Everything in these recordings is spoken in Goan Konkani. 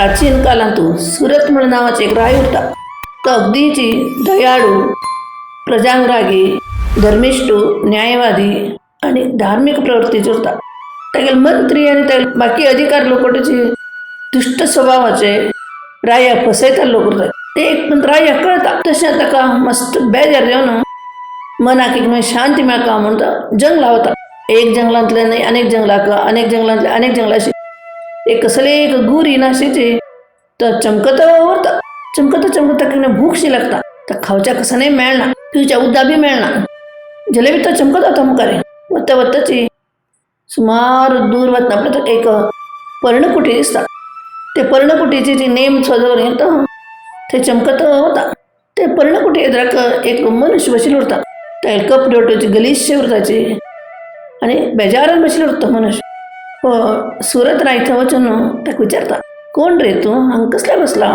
प्राचीन कालांतू सुरत म्हण नावाचे एक राय उरता. तो अगदीची दयाळू, प्रजानुरागी, धर्मिष्ठू, न्यायवादी आणि धार्मिक प्रवृत्तीचे उरता. तागेले मंत्री आनी तागेले बाकी अधिकार लोक दुश्ट स्वभावाचे, राया फसयता लोक उरतात. ते एक पण राया कळता. तशें ताका मस्त बेजार येवन मनाक एक शांती मेळका म्हूण तो जंगला वता. एक जंगलांतले न्हय अनेक जंगलाक, अनेक जंगलांतले अनेक जंगलाशी एक कसले एक गुरी नाशीची तो चमकत उरता. चमकता चमकता कितें भूकशी लागता. तर खावच्या कसं नाही मेळना, पिवच्या उद्दा बी मेळना. जलेबी तो चमकत वता मुखार. वता वताची सुमार दूर वतना पळय एक पर्णकुटी दिसता. ते पर्णकुटीची ती नेम सजोवर येता ते चमकत वता. ते पर्णकुटी एदराक एक मनुष्य बशिल्लो उरता. तागेले कपडे वटोवचे गलीचशे उरताची आनी बेजारान बशिल्लो उरता मनुष्य. हो सुरत राय थंय वचून ताका विचारता, कोण रे तूं, हांगा कसले बसला?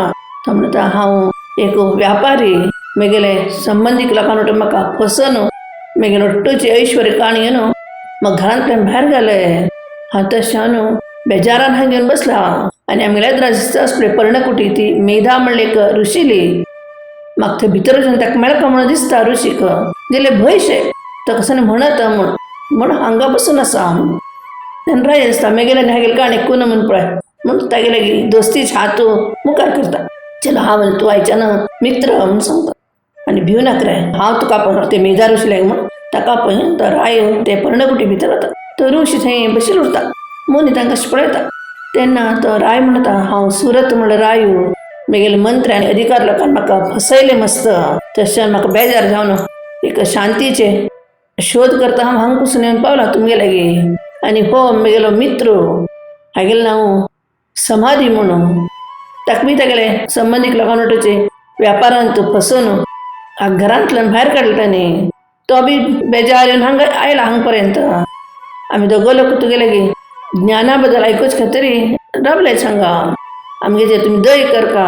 तो म्हणटा, हांव एक व्यापारी, मेगेले संबंदीक लोकां वांटे म्हाका फसोवन मेगेले ಒಟ್ಟುची ऐश्वर्य काणी न्हू म्हाका घरांतल्यान भायर घाले. हांव तशें न्हू बेजारान हांगा घेवन बसला. आनी आमगेल्या दिसता आसले पर्णकुटी ती मेधा म्हणले एक ऋषीली. म्हाका थंय भितर वचून ताका मेळका म्हणून दिसता ऋषीक. दिले भंयशे तो कसं म्हणत म्हूण म्हूण हांगा बसून आसा हांव. तेन्ना राय दिसता मेगेले आनी हागेले काणी कोण म्हूण पळय म्हूण तागेले दोस्तीच हात मुखार करता. चल हांव आनी तूं आयच्यान मित्र म्हूण सांगता. आनी भिव नाका रे, हांव तुका पळय ते मेधा ऋषीले म्हूण ताका पळय तो राय ते पर्णकुटी भितर वता. तो ऋषी थंय बशिल्लो उरता. मुनी तांकां अशें पळयता. तेन्ना तो राय म्हणटा, हांव सुरत म्हणल्यार रायू, मेगेले मंत्री आनी अधिकार लोकान म्हाका फसयले मस्त. तशें म्हाका बेजार जावन एक शांतीचे शोध करता हांव हांगा पसून येवन पावला तुमगे लागीं. आनी हो मेगेलो मित्र, हागेलें नांव समाधी म्हणून. ताका बी तागेले संबंदीक लोकां वांटोवचे व्यापारांत फसोवन घरांतल्यान भायर काडले ताणें. तो बी बेजार येवन हांगा आयला हांगा पर्यंत. आमी दोगो लोक तुगे लागीं ज्ञाना बद्दल आयकुचे खातीर रावले हांगा. आमगे तुमी दय करका,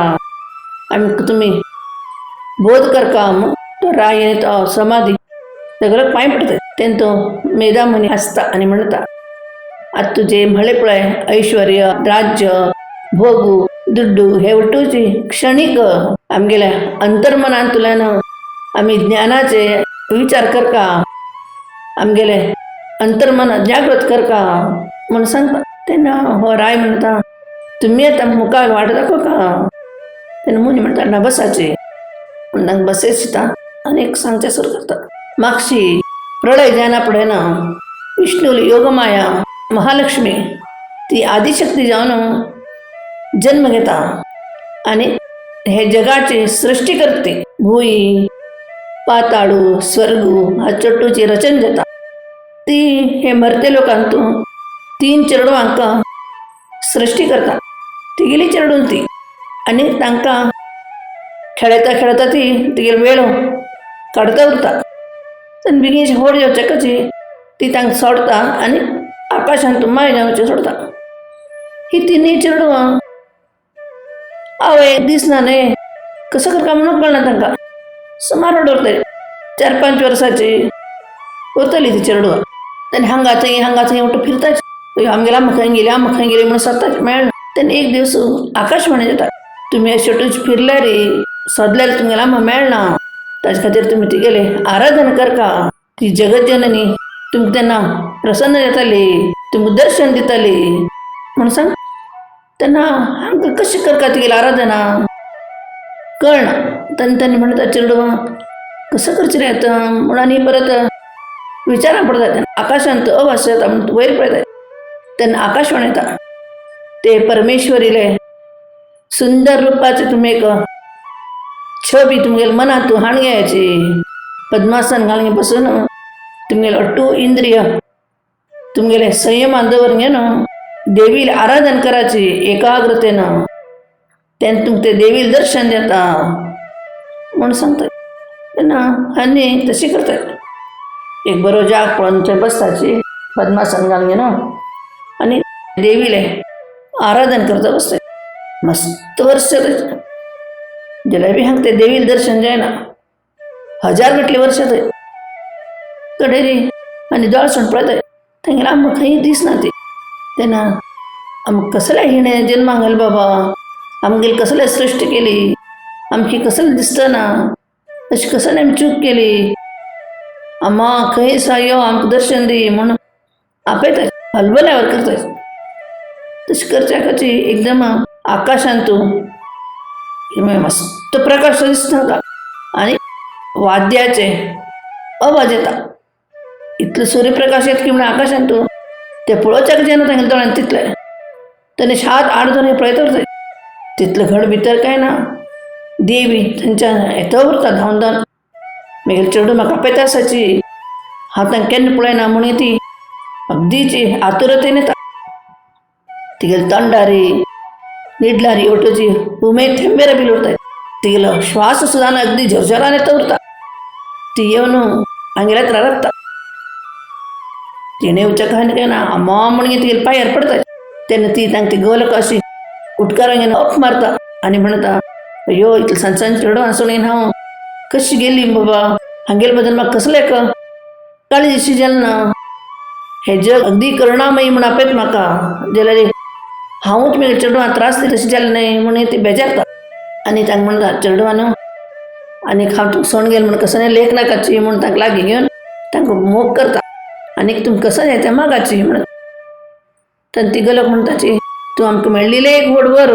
आमकां तुमी बोध करका म्हूण तो राय आनी तो समाधी सगळ्याक पांय पडटा. तेन्ना तो मेधा मुनी हांसता आनी म्हणटा, आतां तुजें म्हळें पळय ऐश्वर्य, राज्य, भोगू, दुड्डू हे वटूची क्षणीक. आमगेल्या अंतर्मनांतल्यान आमी ज्ञानाचे विचार करका, आमगेले अंतर्मन जागृत करका म्हूण सांगता. तेन्ना हो राय म्हणटा, तुमी आतां मुखार वाट दाखोवका. तेन्ना मुनी म्हणटा, ना बसाचे. म्हूण तांकां बसयता आनी एक सांगचें सुरू करता. मागशी प्रळय जायना पळयना विष्णुली योगमाया महालक्ष्मी ती आदिशक्ती जावन जन्म घेता आनी हे जगाची सृष्टी करते. भूंय, पाताळू, स्वर्गू हा चट्टूची रचन जाता. ती हे मरते लोकांतू तीन चेडवांक सृष्टी करता. तिगेली चेडून ती आनी तांकां खेळयता खेळयता ती तिगेलो वेळ काडता उरता. आनी बेगीन व्हड जावचे कशी ती तांकां सोडता आनी आकाशांत माय जावचें सोडता. ही तिनूय चेडवां आवय दिसना न्हय, कसो करता म्हणून कळना तांकां. सुमार उरतली 4-5 वर्साची उरतली ती चेडवां. आनी हांगा थंय हांगा थंय उठून फिरताच, आमगेल्या आम्मा खंय गेली, आम्मा खंय गेली म्हणून सोदताच, मेळना. तेन्ना एक दीस आकाशवाणी जाता, तुमी अशें फिरल्यार सोदल्यार तुमगेल्या आम्मा मेळना, ताजे खातीर तुमी तिगेले आराधन करका. ती जगज्जननी तुमकां तेन्ना प्रसन्न जाताली, तुमकां दर्शन दिताली म्हूण सांग. तेन्ना हांकां कशें करका तिगेली आराधना कळना. तेन्ना तेन्ना म्हणटा, चेडवां कसं करचें रे आतां म्हूण आनी परत विचारां पडटा. तेन्ना आकाशांत अवास जाता म्हूण वयर पळयता. तेन्ना आकाशवाणी येता, ते परमेश्वरीले सुंदर रुपाचे तुमी एक छबी तुमगेले मनांत हाण घ्यायची. पद्मासन घालून बसून तुमगेले अट्टू इंद्रिय तुमगेले संयमान दवरून घेवन देवीला आराधन करायची एकाग्रतेनं. तेन्ना तुमकां ते देवीला दर्शन जाता म्हूण सांगता. तेन्ना आनी तशी करतात. एक बरो जाग पळोवन थंय बसताची पद्मासन घालून घेवन आनी देवीले आराधन करता बसतात. मस्त वर्स जाल्यार बी हांगा ते देवीला दर्शन जायना. हजार गटले वर्ष थंय कडेरी आनी दोळसण पळयताय, तेंगेले आमकां खंय दिसना ती. तेन्ना आमकां कसल्या हिणें जन्माक घाल बाबा, आमगेली कसले सृश्टी केली, आमकी कसलें दिसतना, अशी कसली आमी चूक केली, अम्मा खंय सा यो आमकां दर्शन दी म्हणून आपयता, हलबल्यावर करता. तशें करच्या कशी एकदम आकाशांतू मस्त प्रकाश दिसता आनी वाद्याचे आवाज येता. इतलो सूर्यप्रकाश येत की म्हणून आकाशांतू ते पळोवच्याक जेन्ना तांगेल्या दोळ्यान तितले तेन्ना 7-8 जण पळयत उरता. तितले घड भितर काय ना देवी थंयच्यान येता उरता धांवन धांवन. मागीर चेडूं म्हाका आपयता आसाची, हांव तांकां केन्ना पळयना म्हणून ती अगदीची आतुरतेन येता. तिगेले तोंडारी निडलारी ओटोची उमेद थेंबेर बील उरता. तिगेलो श्वास सुद्दां अगदी झरझरान येता उरता. ती येवन हांगेल्या रावता. तिणें उच्च कहानी काय ना अम्मा म्हणून तिगेले पांयार पडता. तेन्ना ती तांकां ती गोलक अशी उटकारां घेवन अप मारता आनी म्हणटा, अयो इतलें सान सान चेडूं आसून हांव कशी गेली बाबा, हांगेले बद्दल म्हाका कसलें काळजी जालें ना, हें जग अगदी करुणामयी म्हूण आपयता म्हाका, जाल्यार हांवूच म्हगेल्या चेडवाक त्रास दिता तशें जालें न्हय म्हणून ती बेजारता. आनी तांकां म्हणटा, चेडवां आनी हांव तुमकां सोडून गेलें म्हूण कसलें लेख नाकाची म्हूण तांकां लागीं घेवन तांकां मोग करता आनी तुमकां कसं जाय तें मागाची म्हणून. तेन्ना ती गलक म्हणटाची, तूं आमकां मेळ्ळिलें एक व्हड वर,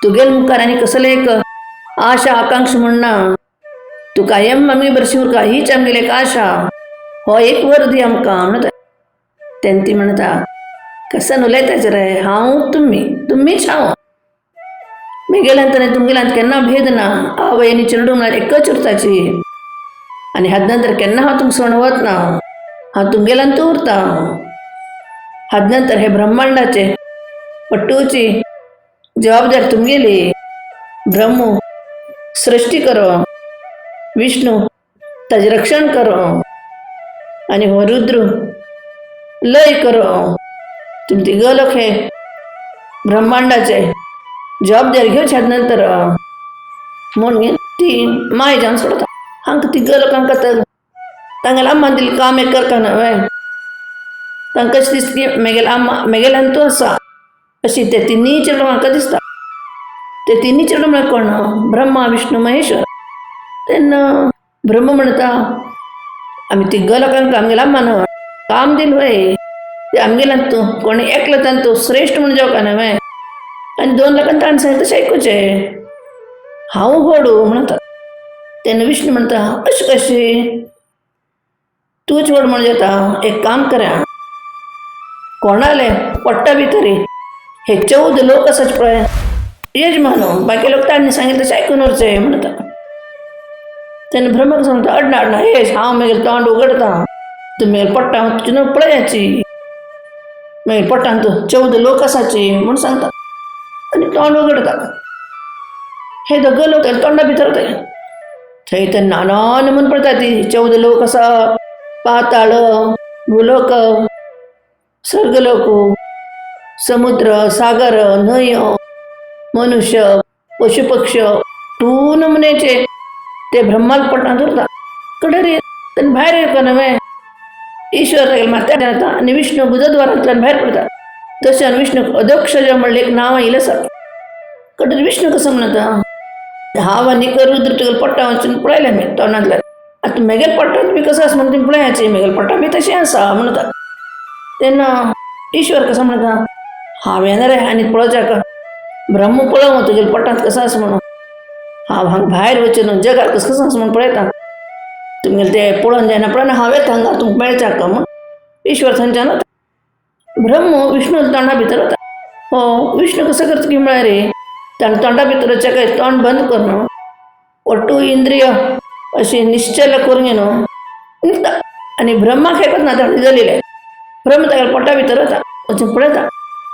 तुगेले मुखार आनी कसलें एक आशा आकांक्षा म्हण ना, तूं कायम आमी बरशी उरका हीच आमगेली एक आशा, हो एक वर दी आमकां म्हणटा. तेन्ना ती म्हणटा, कसन उलयताच रे, हांव तुमी, तुमीच हांव, म्हगेल्यांत आनी तुमगेल्यांत केन्ना भेद ना, आवय आनी चेडूं म्हळ्यार एकच उरताची, आनी हात नंतर केन्ना हांव तुमकां सोडून वतना, हांव तुमगेल्यांत उरता. हात नंतर हे ब्रह्मांडाचे पट्टूची जबाबदारी तुमगेली. ब्रह्म सृष्टी करो, विष्णू ताजें रक्षण करो आनी हो रुद्र लय करो. तुमी तिगो लोक हे ब्रह्मांडाचे जबाबदारी घेवच्या नंतर म्हणून ती माय जावन सोडता. हांकां तिगो लोकांक तर तांगेल्या अम्मान दिल्लें काम एक करता न्हय, तांकां कशें दिसता की म्हगेल्या अम्मा म्हगेल्यान तूं आसा अशी ते तिनूय चेडवां म्हाका दिसता. ते तिनूय चेडवां म्हळ्यार कोण? ब्रह्मा विष्णू महेश्वर. तेन्ना ब्रह्म म्हणटा, आमी तिगो लोकांक आमगेल्या अम्मान काम दिलें वय, ते आमगेल्यान तूं कोण एकलो तांतूं तूं श्रेश्ठ म्हूण जावका न्हय, आनी 2 लोकांक ताणें सांगलें तशें आयकुचें, हांव व्हड म्हणटा. तेन्ना विष्णू म्हणटा, अशें कशें तूंच व्हड म्हूण जाता, एक काम करा, कोणाले पोट्टा भितर हे 14 लोक आसात पळय यजमान, बाकी लोक तांणी सांगितलें तशें आयकून उरचें म्हणटा. तेन्ना ब्रह्माक सांगता, अडना अडना हेच हांव मागीर तोंड उगडता, तूं मागीर पोट्टा तुजें पळयाची, मागीर पोटांत 14 लोक आसाची म्हूण सांगता आनी तोंड उगडता. हे दोग लोक तोंडा भितर वताय, थंय तर नाना नमून पडटा ती 14 लोक आसा, पाताळ, भुलोक, स्वर्गलोक, समुद्र, सागर, न्हंय, मनुष्य, पशुपक्ष तूं नमुन्याचे ते ब्रह्माल पोटांत उरता. कडे तेन्ना भायर येवका न्हय, ईश्वर तागेल्या माथ्यार येता आनी विष्णू गुजद्वारांतल्यान भायर पडटा. तशें विष्णू अधोक्षज म्हणलें एक नांव आयिल्लें आसा. कडे विष्णू कसो म्हणटा, हांव आनी रुद्र तुगेल्या पोटा वचून पळयलें आमी तोंडांतल्यान, आतां म्हगेल्या पोटांत बी कसो आसा म्हणून तुमी पळयाची, म्हगेल्या पोटांत बी तशें आसा म्हणटा. तेन्ना ईश्वर कसो म्हणटा, हांव येना रे आनी पळोवच्याक ब्रह्म पळोवं तुगेल्या पोटांत कसो आसा म्हणून, हांव हांगा भायर वचून जगार कसो कसो आसा म्हणून पळयता, तुमगेलें तें पळोवन जायना पळोवन हांव येता हांगा तुमकां मेळच्याक म्हूण ईश्वर थंयच्यान वता. ब्रह्म विष्णू तोंडा भितर वता. हो विष्णू कसो करता की म्हळ्यार रे, ताणें तोंडा भितर वचच्याक तोंड बंद करून ಒಟ್ಟು इंद्रिय अशी निश्चल करून घेवन न्हिदता आनी ब्रह्माक हेकच ना ताणें न्हिदलेलें. ब्रह्म तागेल्या पोटा भितर वता, वचून पळयता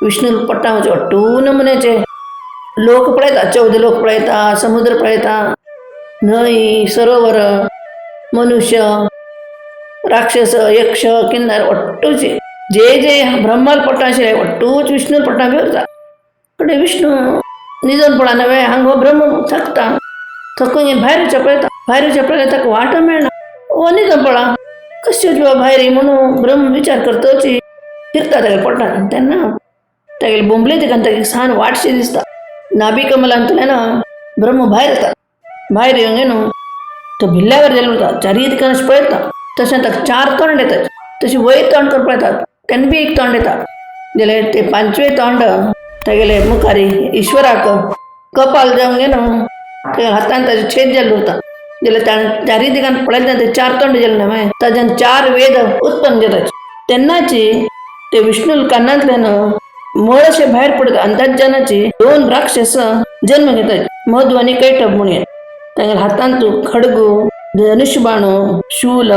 विष्णू पोटा वचून ಒಟ್ಟು नमुन्याचे लोक पळयता, 14 लोक पळयता, समुद्र पळयता, न्हंय, सरोवर, मनुष्य, राक्षस, यक्ष, किन्नर ಒಟ್ಟುचे जे जे ब्रह्माल पोटा आशिल्ले ಒಟ್ಟूच विष्णू पोटा बी उरता. कडे विष्णू न्हिदून पडना न्हय, हांगा हो ब्रह्म थकता, थकून घेवन भायर वचून पळयता, भायर वचून पळयता ताका वाट मेळना, हो न्हिदून पडला, कशें वचूं बाबा भायर म्हणून ब्रह्म विचार करतोच फिरता तागेल्या पोटान. तेन्ना तागेले बोंबले तिका ताका सान वाटशी दिसता. नाभी कमलांतल्यान ब्रह्म भायर येता. भायर येवन न्हू तो भिल्ल्यावर जाल्लो उरता, चारीय दिकान अशें पळयता. तशें ताका चार तोंड येतात, तशें वयर तोंड करून पळयतात, तेन्ना बी एक तोंड येता. जाल्यार ते पांचवे तोंड तागेले मुखारी ईश्वराक कपाल जावन न्हू ते हातान ताजे छेद जाल्लो उरता. जाल्यार ताणें चारीय दिकान पळयलें, ते चार तोंड जालें न्हय, ताज्यान चार वेद उत्पन्न जातात. तेन्नाची ते विष्णू कानांतल्यान मळ अशें भायर पडटा आनी ताज्यानाची दोन राक्षस जन्म घेतात, मधु आनी कैटभ म्हणून. तांगेल्या हातांत खडगू, धनुष्यबाण, शूल,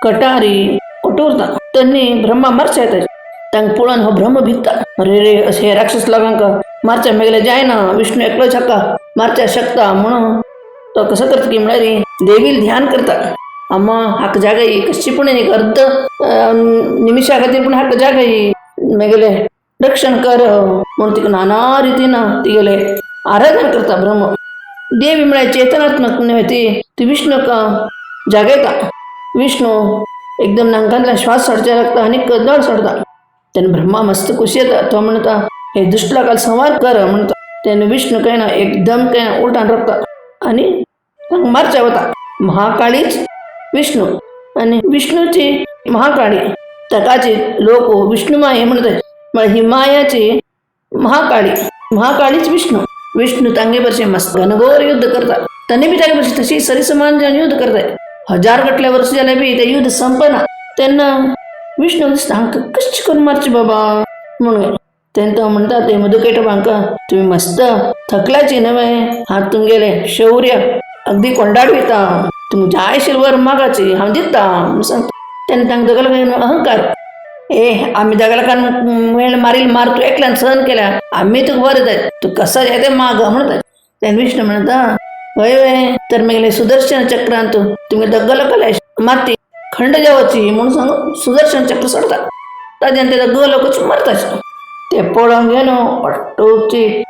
कटारी ओटो उरता. त्यांनी ब्रह्मा मारच्या येतात. तांकां पळोवन हो ब्रह्म भिता. अरे रे, अशें हे राक्षस लोकांक मारच्या मेगले जायना, विष्णू एकलोच हाका मारच्या शकता. म्हणून तो कसो करता की म्हळ्यार देवील ध्यान करता. अम्मा हाका जागय कशी पूण एक अर्ध निमिशा खातीर पूण हाका जागय, मेगेले रक्षण कर म्हणून तिका नाना रितीन तिगेले आराधन करता ब्रह्म. देवी म्हळ्यार चेतनात्मक न्हय, ती ती विष्णूक जागयता. विष्णू एकदम नांकांतल्यान श्वास सोडचे लागता आनी कदळ सोडता. तेन्ना ब्रह्मा मस्त खुशी येता. तो म्हणटा, हे दुश्ट लोकांक संहार कर म्हणटा. तेन्ना विष्णू काय ना एकदम काय उलटान रोखता आनी तांकां मारच्या वता. महाकाळीच विष्णू आनी विष्णूची महाकाळी, ताकाची लोक विष्णुमाय म्हणटात. म्हळ्यार ही मायाची महाकाळी, महाकाळीच विष्णू. विष्णू तांगे भशेन मस्त घनघोर युद्ध करता. तांणी बी तागे भशेन तशी सरीसमान जावन युद्ध करताय. हजार गटल्या वर्स जाल्यार बी तें युद्ध संपना. तेन्ना विष्णू दिसता हांकां कशें करून मारचें बाबा म्हणून. तेन्ना तो म्हणटा ते मधुकैटभ हांकां, तुमी मस्त थकल्याची न्हय, हांव तुमगेलें शौर्य अगदी कोंडाडविता, तुमकां जाय आशिल्लें वर मागाची हांव दिता म्हणून सांगता. तेन्ना तांकां दोगांक अहंकार, ए आमी दोगां मेळ मारील मार तूं एकल्यान सहन केल्या, आमी तुका बरें जाय, तूं कसो जाय तें माग म्हणटा. तेन्ना विष्णू म्हणटा, हय हय, तर मेगेले सुदर्शन चक्रान तूं तुमगे दोगां लोकांले माती खंड जावची म्हणून सांगून सुदर्शन चक्र सोडता. ताज्यान ते दोगां लोकच मरता. ते पळोवन घेवन वाटोवची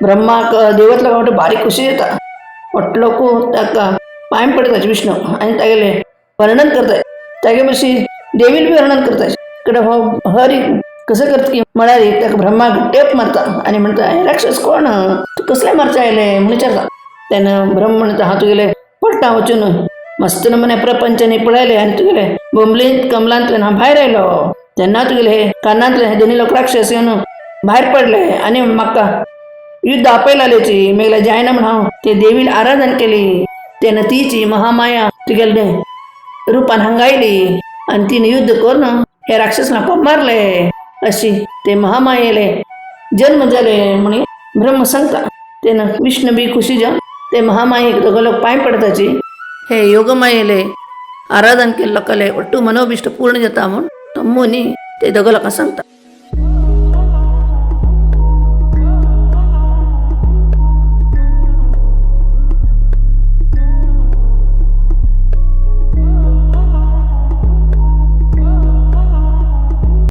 ब्रह्माक देवतलो वाटो बारीक खुशी येता. वाटलोकू ताका पांय पडटा विष्णू आनी तागेले वर्णन करताय. तागे बशी देवील बी वर्णन करताय. कडे हो हरी कसं करता की म्हळ्यार ताका ब्रह्माक टेप मारता आनी म्हणटा, हे राक्षस कोण, तूं कसले मारचे आयले म्हणून विचारता. तेन्ना ब्रह्म म्हणटा, हांव तुगेले पडटा वचून मस्त नमुने प्रपंचानी पळयले आनी तुगेले बोंबलींत कमलांतल्यान हांव भायर आयलो. तेन्ना तुगेले कानांतले हे दोनी लोक राक्षस येवन भायर पडले आनी म्हाका युद्ध आपयलालेची मेगले जायना म्हण हांव ते देवील आराधन केली. तेन्ना तिची महामाया तुगेले रूपान हांगायली आनी तिने युद्ध करून हे राक्षसांक मारले. अशी ते महामायेले जन्म जाले म्हणी ब्रह्म सांगता. तेन्ना विष्णू बी खुशी जावन ते महामायेक दोगां लोक पांय पडताची. हे योगमायेले आराधन केल्ले लोकांले ಒಟ್ಟು मनोभिष्ट पूर्ण जाता म्हूण तो मुनी ते दोगां लोकांक सांगता.